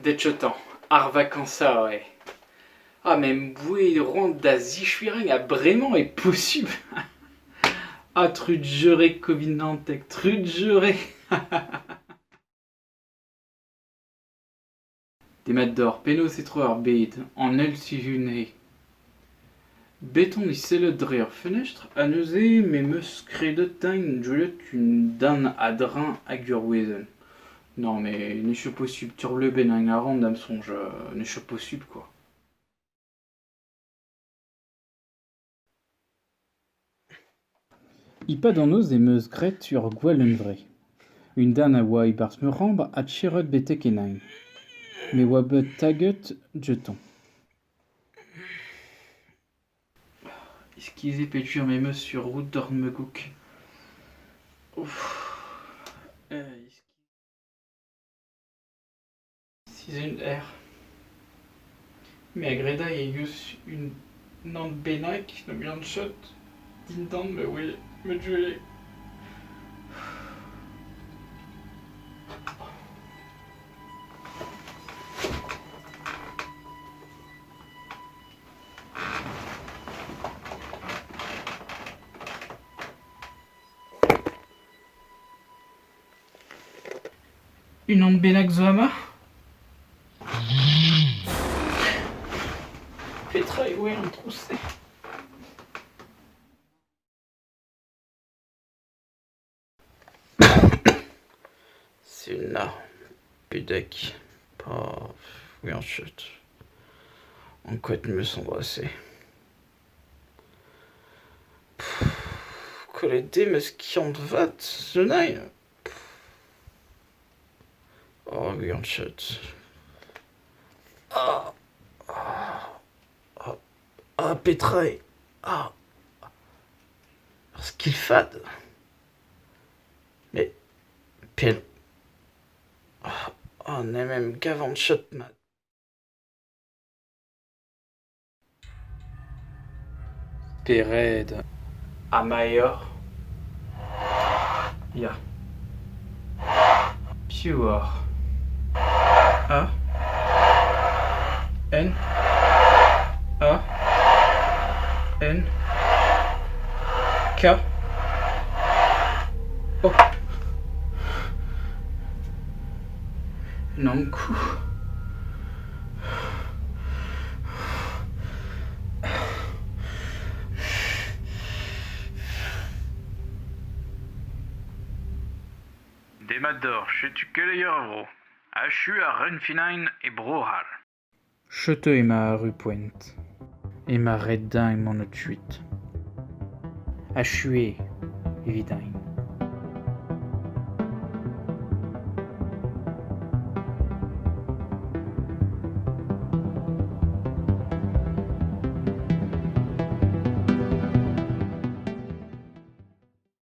Dechetañ, ar vakañsañ eo. Ha me 'm boa c'hoant da zichuiñ ha bremañ eo posupl. Ha trugarez Kovinanteg, trugarez ! Demat deoc'h, penaos e tro ar bed, an eil sizhun eo. Bet on e sellet dre ur fenestr ha neuze me 'm eus kredet din gwelet un den a-dreñv hag ur wezenn. Non mais n'eo ket posupl turleubennañ a ran da'm soñj, n'eo ket posupl kwa. E-pad an noz em eus graet ur gwall hunvre. Un den a oa e-barzh ma c'hambr ha trec'het betek ennañ. Me oa bet taget gantañ. Iskis eo peogwir me 'm eus ur roud doc'h ma goûg. Sizhun erc'h. Me a greday e eus unan bennak n'am eus dindan ma wele ma gwele. Unan bennak zo amañ ? Petra eo an trouz-se ? Sina, pedek, pa ouian ket. Ankouaet 'm eus an dra-se. Kollet eo ma skiant vat, Sonañ. Oh, ouian ket. Ah, ah, ah, petra eo ? Ah, ur skilfad ? Met pell oh, n'em em gavan ket mat. Spered Amañ oc'h ? Ya. Piv oc'h ? A N A N K O Un Ankou. Demat deoc'h, setu keleier ar vro. Achu ar Renfinain e Bro-C'hall. Setu emañ arru poent. Emañ ret din mont kuit. Achu eo evit din.